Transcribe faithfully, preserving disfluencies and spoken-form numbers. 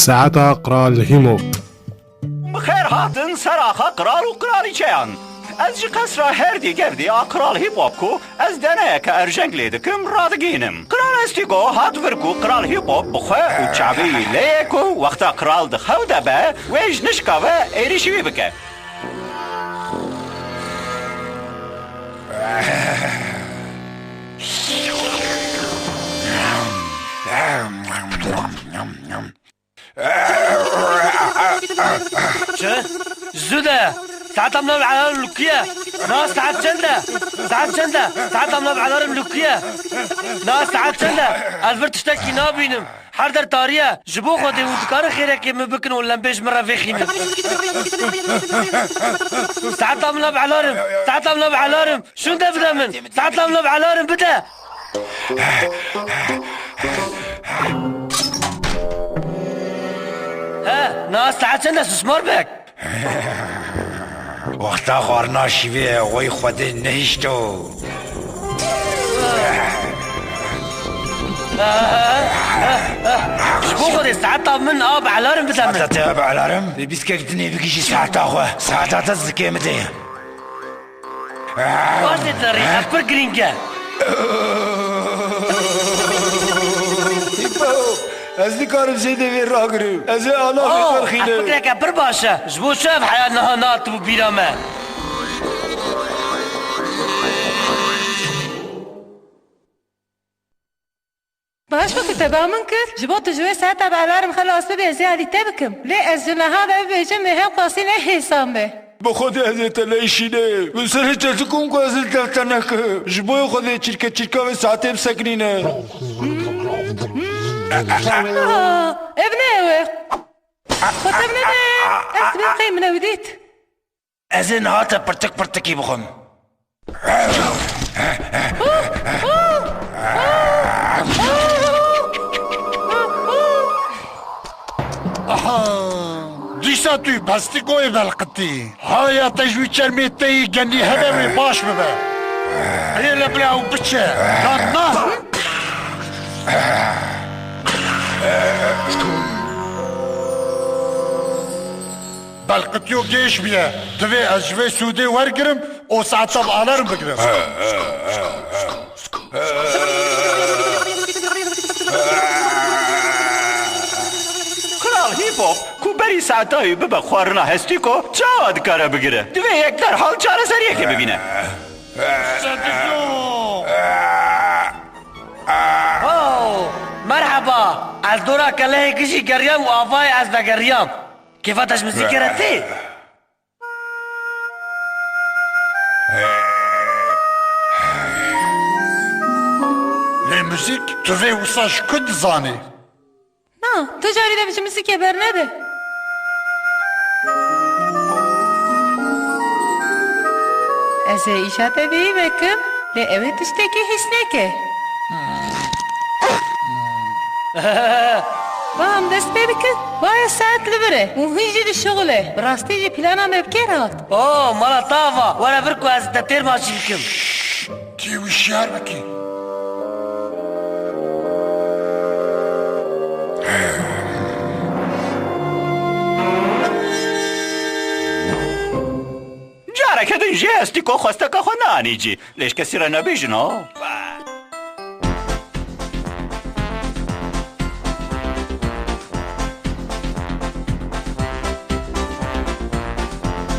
Saeta Qral Hîmop. Bi xêr hatin ser axa qral û qralîçeyan. Ez ji qesra herdî gevdî a qral Hîpop ku ez deneyeke erjeng lê dikim radigihînim. Qral Estîgo hat vir ku qral Hîpop bi xwe û çavê wî lê ye ku wexta qral di xew de be, wê ji nişka ve êrîşî wî bike. Çi? Zû de! Saeta min nav alarm li ku ye? Na saet çend e? Saet çend e? Saeta min nav alarm li ku ye? Na saet çend e? Ez vir tiştekî nabînim. Her der tarî ye. Ji bo Xwedê hûn dikarin xêrekê min bikin û lembê ji min re vêxînin. Saeta min nav alarm. Saeta min nav alarm. Şûnde bide min. Saeta min nav alarm bide. He, niha saet çend e Sismor bek? Wexta xwarina şîvê wey Xwedê nehişto. Ji bo Xwedê saeta min a bi alarm bide min. Saeta te a bi alarm? Dê bîskek dinê bigihîjî saeta xwe. Saeta te zikê min de ye. Baş lê te rê, ev pir girîng e. Hîpo, ez nikarim zêde vê ragirim. Ez ê ana vê Oh, ev derxînim. Fikreke pir baş e. Ji bo çi ev heya niha nehatibû bîra me? Baş bû ku te ba min kir. Ji bo tu ji wê saeta bi alarm xelas bibî, ez ê alî te bikim. Lê ez ji niha ve bibêjim, wê hewqasî ne hêsan be. Bi Xwedê ez ê te neyşînim. Min serê çeltikûn ku ez li dev te nekim. Ji bo Xwedê çirke çirka vê saetê bisekinîne. Aa, ev ne ew e. Xwe tev nede. Ez dibêm qey min ew dît. Ez ê niha te pirtik pirtikî bixwim. Aha! Dîsa tu Pestîkoyê belqitî. Haya te ji wî çermê te yî genî hebe wê baş bibe. Ê le bira ew biçe. Na, na. Belqitiyo gêş bûye. Divê ez ji vê sûdê wergirim û saeta bi alarm bigirim. Qral Hîpop, ku berî saeta wî bibe xwarina Hestîko, çawa dikare bigire? Divê yek derhal çareseriyekê bibîne. Sedizo! Oh, merheba! Ez dora kelehê gijî geriyam û avayê ez vegeriyam. Kêfa te ji muzîkê re tê? Lê muzîk tu vê wisa ji ku dizanî? Na, tu carî de ji muzîkê bernede. Ez ê îşa te bêyî vekim, lê ew ê tiştekî hîs neke. Ba em dest pê bikin. Waya saet li vir e û hîn jî li şixul e. Bi rastî jî plana me bi kêr hat. Oh, mala te ava. Were vir ku ez te têr maçî bikim. Kê wişyar bikî. Careke din jê Estîko xwesteka xwe neanî cî. Lê ji kesî re nebêjin, ha?